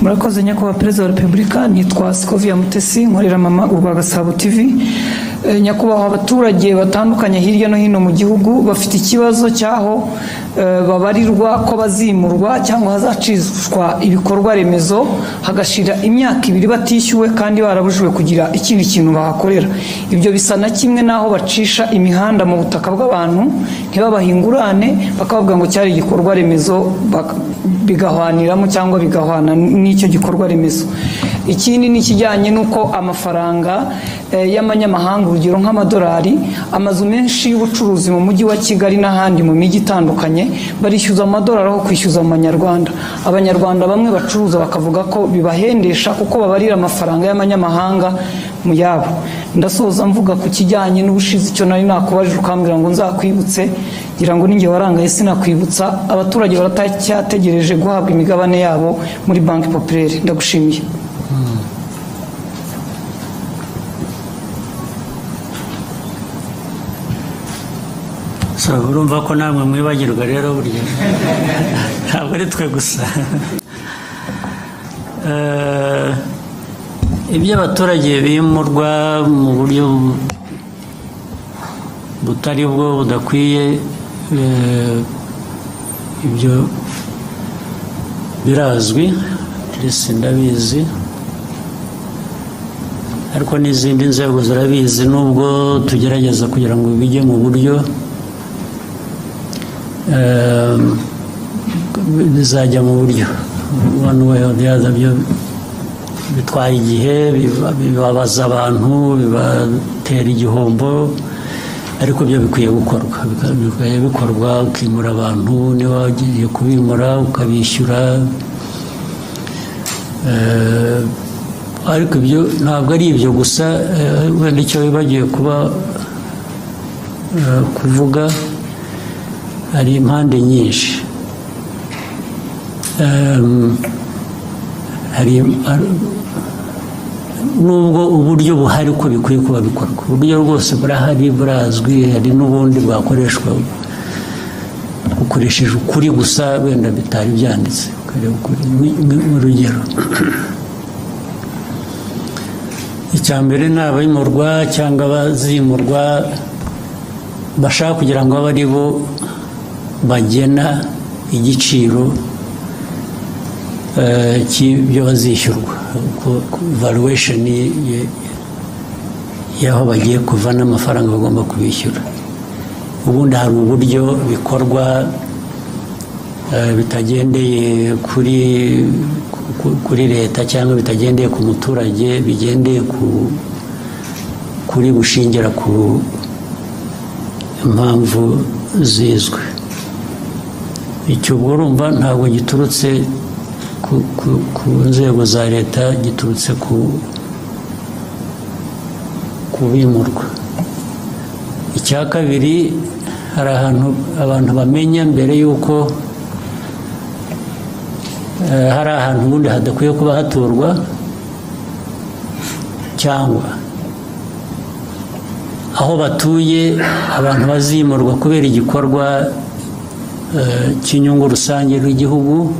Murakoze, Nyakubahwa Perezida wa Repubulika. Nitwa Sikovia Mutesi, nkorera Mama Urwa Gasabo TV. Nyakubahwa, abaturage batandukanye hirya no hino mu gihugu bafite ikibazo cy'aho babarirwa ko bazimurwa cyangwa hazacishwa ibikorwa remezo, hagashira imyaka 2 batishyuwe kandi barabujijwe kugira ikindi kintu bahakorera. Ibyo bisa na kimwe n'aho bacisha imihanda mu butaka bw'abantu ntibabahe ingurane, bakabavuga ngo cyari igikorwa remezo, bigahwaniramo cyangwa bigahwana n'icyo gikorwa remezo. Ikindi ni ikijyanye n'uko amafaranga y'amanyamahanga, urugero nk'amadolari, amazu menshi y'ubucuruzi mu Mujyi wa Kigali n'ahandi mu mijyi itandukanye barishyuza amadolari aho kwishyuza mu manyarwanda. Abanyarwanda bamwe bacuruza bakavuga ko bibahendesha kuko babarira amafaranga y'amanyamahanga mu yabo. Ndasoza mvuga ku kijyanye n'ubushize, icyo nari nakubajije ukambwira ngo nzakwibutse, ngira ngo ninjye warangaye sinakwibutsa. Abaturage baracyategereje guhabwa imigabane yabo muri Banki Populaire. Ndagushimiye. So urumva ko namwe mwibagirwa rero, burya ntabwo ari twe gusa. Ibyo abaturage bimurwa mu buryo butari bwo, budakwiye, ibyo birazwi, ndetse ndabizi, ariko n'izindi nzego zirabizi, nubwo tugerageza kugira ngo bijye mu buryo, bizajya mu buryo one way or the other. Byo bitwara igihe, bibabaza abantu, bibatera igihombo, ariko byo bikwiye gukorwa. Bikwiye bikorwa, ukimura abantu, niba wagiye kubimura ukabishyura. Ariko ibyo ntabwo ari ibyo gusa. Wenda icyo wibagiwe kuba kuvuga, hari impande nyinshi. Hari nubwo uburyo buhari uko bikwiye kuba bikorwa, uburyo rwose burahari, burazwi, hari n'ubundi bwakoreshwa ukoresheje ukuri gusa, wenda bitari byanditse, ukareba ukuri. Urugero, icya mbere ni abimurwa cyangwa abazimurwa bashaka kugira ngo abe ari bo bagena igiciro cy'ibyo bazishyurwa, valuation y'aho bagiye kuva n'amafaranga bagomba kubishyura. Ubundi hari uburyo bikorwa bitagendeye kuri leta cyangwa bitagendeye ku muturage, bigendeye kuri bushingira ku impamvu zizwi. Icyo ubwo urumva ntabwo giturutse ku nzego za leta, giturutse ku bimurwa. Icya kabiri, hari ahantu abantu bamenya mbere y'uko hari ahantu ubundi hadakwiye kuba haturwa, cyangwa aho batuye abantu bazimurwa kubera igikorwa cy'inyungu rusange rw'igihugu.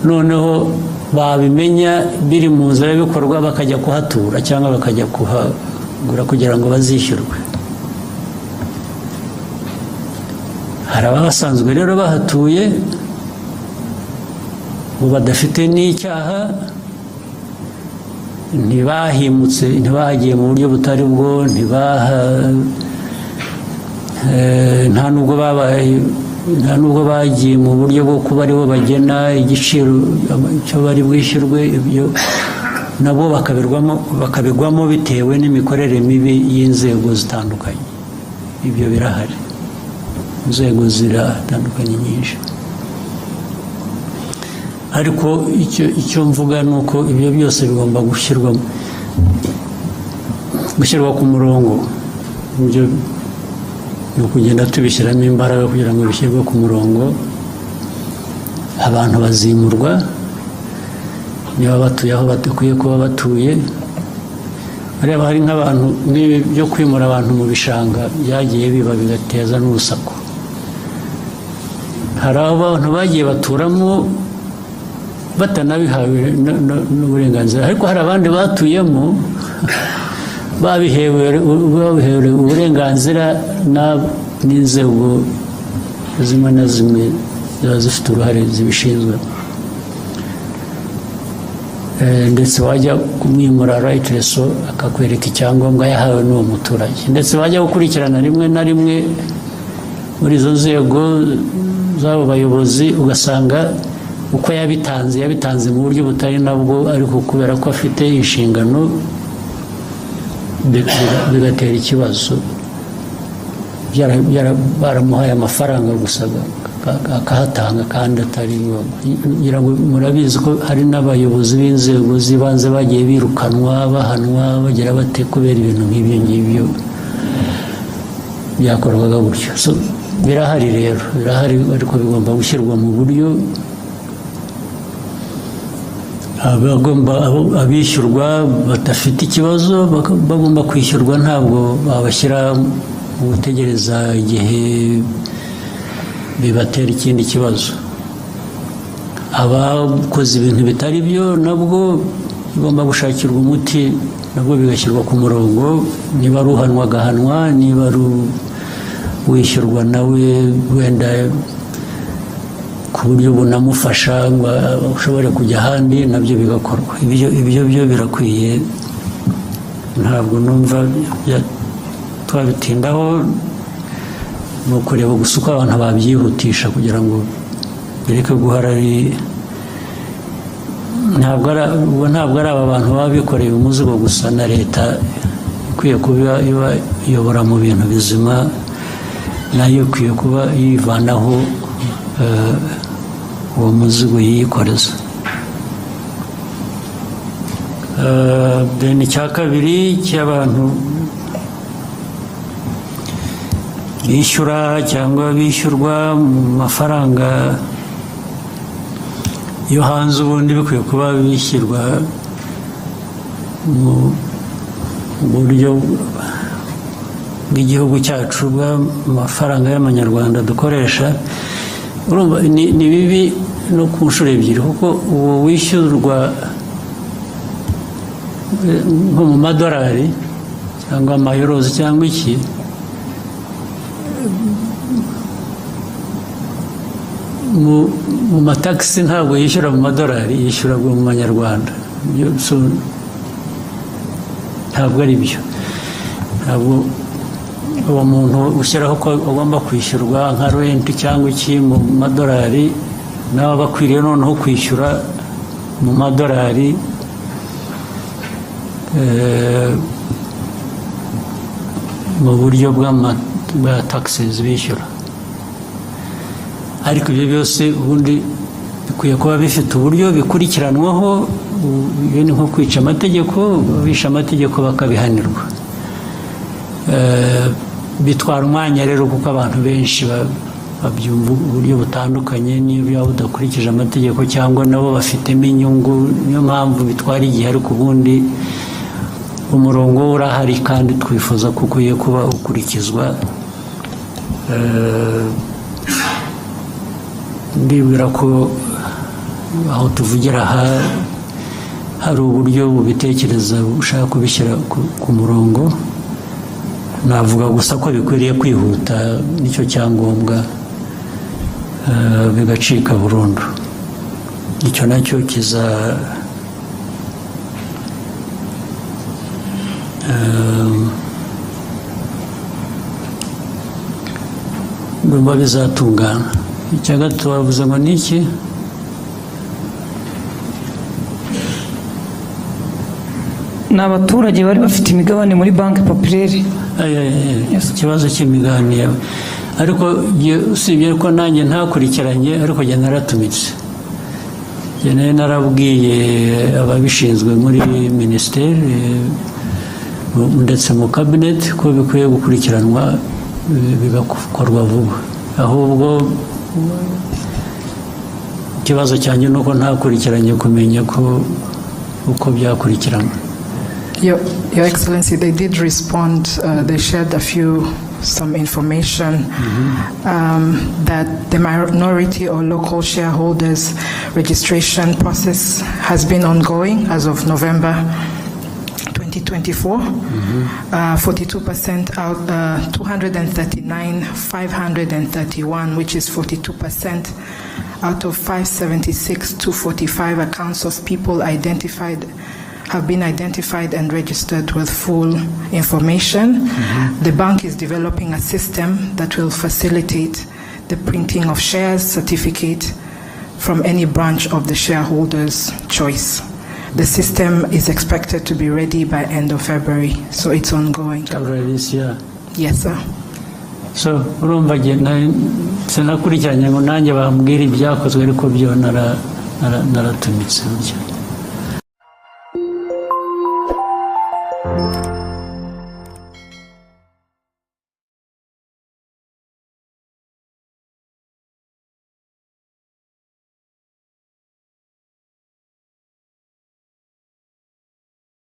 Noneho babimenya biri mu nzira y'ibikorwa, bakajya kuhatura cyangwa bakajya kuhagura kugira ngo bazishyurwe. Hari abasanzwe rero bahatuye ubu badafite n'icyaha, ntibahimutse, ntibahagiye mu buryo butari bwo, nta nubwo babaye, nta nubwo bagiye mu buryo bwo kuba aribo bagena igiciro icyo bari bwishyurwe. Ibyo nabo bakabigwamo bitewe n'imikorere mibi y'inzego zitandukanye. Ibyo birahari, inzego ziratandukanye nyinshi. Ariko icyo mvuga ni uko ibyo byose bigomba gushyirwa ku murongo. Ibyo ni ukugenda tubishyiramo imbaraga kugira ngo bishyirwe ku murongo. Abantu bazimurwa niba batuye aho badakwiye kuba batuye. Ureba, hari nk'abantu, nk'ibi byo kwimura abantu mu bishanga byagiye biba, bigateza n'urusaku. Hari abantu bagiye baturamo. Batanabihawe n'uburenganzira, ariko hari abandi batuyemo babihewe uburenganzira n'inzego zimwe na zimwe ziba zifite uruhare zibishinzwe. Ndetse wajya kumwimura, rightly so, akakwereka icyangombwa yahawe n'uwo muturage. Ndetse wajya gukurikirana rimwe na rimwe muri izo nzego z'abo bayobozi, ugasanga uko yabitanze, yabitanze mu buryo butari nabwo, ariko kubera ko afite inshingano bigatera ikibazo. Baramuhaye amafaranga gusa akahatanga kandi atari ngombwa. Ngira ngo murabizi ko hari n'abayobozi b'inzego z'ibanze bagiye birukanwa, bahanwa, bagira bate, kubera ibintu nk'ibyo ngibyo byakorwaga gutyo. So, birahari rero, birahari, ariko bigomba gushyirwa mu buryo. Abishyurwa badafite ikibazo bagomba kwishyurwa, ntabwo babashyira mu gutegereza igihe bibatera ikindi kibazo. Abakoze ibintu bitari byo nabwo bigomba gushakirwa umuti, nabwo bigashyirwa ku murongo. Niba ari uhanwa agahanwa, niba ari wishyurwa nawe wenda ku buryo bunamufasha ngo ashobore kujya ahandi, nabyo bigakorwa. Ibyo byo birakwiye, ntabwo numva twabitindaho. Ni ukureba gusa uko abantu babyihutisha kugira ngo bireke guhora ari ntabwo ari ubwo, ntabwo ari aba bantu baba bikoreye umuzigo gusa, na leta ikwiye kuba iba iyobora mu bintu bizima, nayo ikwiye kuba yivanaho uwo muzigo yiyikoreza. Then icya kabiri cy'abantu bishyura cyangwa bishyurwa mu mafaranga yo hanze, ubundi bikwiye kuba bishyirwa mu buryo bw'igihugu cyacu, bw'amafaranga y'amanyarwanda dukoresha. Urumva ni bibi no ku nshuro ebyiri, kuko uwo wishyurwa nko mu madolari cyangwa amayorozi cyangwa iki, mu matagisi ntabwo yishyura mu madolari, yishyura mu manyarwanda. So, ntabwo ari byo. Ntabwo uwo muntu ushyiraho ko agomba kwishyurwa nka rent cyangwa iki mu madolari, nawe aba akwiriye noneho kwishyura mu madolari mu buryo bwa taxes bishyura. Ariko ibyo byose ubundi bikwiye kuba bifite uburyo bikurikiranwaho. Ibyo ni nko kwica amategeko, abishe amategeko bakabihanirwa. Bitwara umwanya rero, kuko abantu benshi babyumva uburyo butandukanye, niyo byaba budakurikije amategeko cyangwa nabo bafitemo inyungu, niyo mpamvu bitwara igihe. Ariko ubundi umurongo wo urahari kandi twifuza ko ukwiye kuba ukurikizwa. Ndibwira ko aho tuvugira aha hari uburyo bubitekereza, bushaka kubishyira ku murongo. Navuga gusa ko bikwiriye kwihuta, nicyo cyangombwa, bigacika burundu. Icyo nacyo kiza ndumva bizatungana. Icya gatatu bavuze ngo ni iki? Ni abaturage bari bafite imigabane muri Banque Populaire. Ay, ay, ay. Yes. Ikibazo cy'imigabane yawe, ariko usibye ko nanjye ntakurikiranye, ariko jye naratumitse. Jye nari narabwiye ababishinzwe muri minisiteri ndetse mu kabineti ko bikwiye gukurikiranwa, bigakorwa vuba. Ahubwo ikibazo cyanjye ni uko ntakurikiranye kumenya ko uko byakurikiranwa. Your Excellency, they did respond. They shared a few some information that the minority or local shareholders registration process has been ongoing as of November 2024. 42% out, 239, 531, which is 42% out of 576 245 accounts of people identified have been identified and registered with full information. The bank is developing a system that will facilitate the printing of shares certificate from any branch of the shareholder's choice. The system is expected to be ready by end of February, so it's ongoing. February this year? Yes, sir. So urumva jye sinakurikiranye ngo nanjye bambwire ibyakozwe, ariko byo naratumitse burya.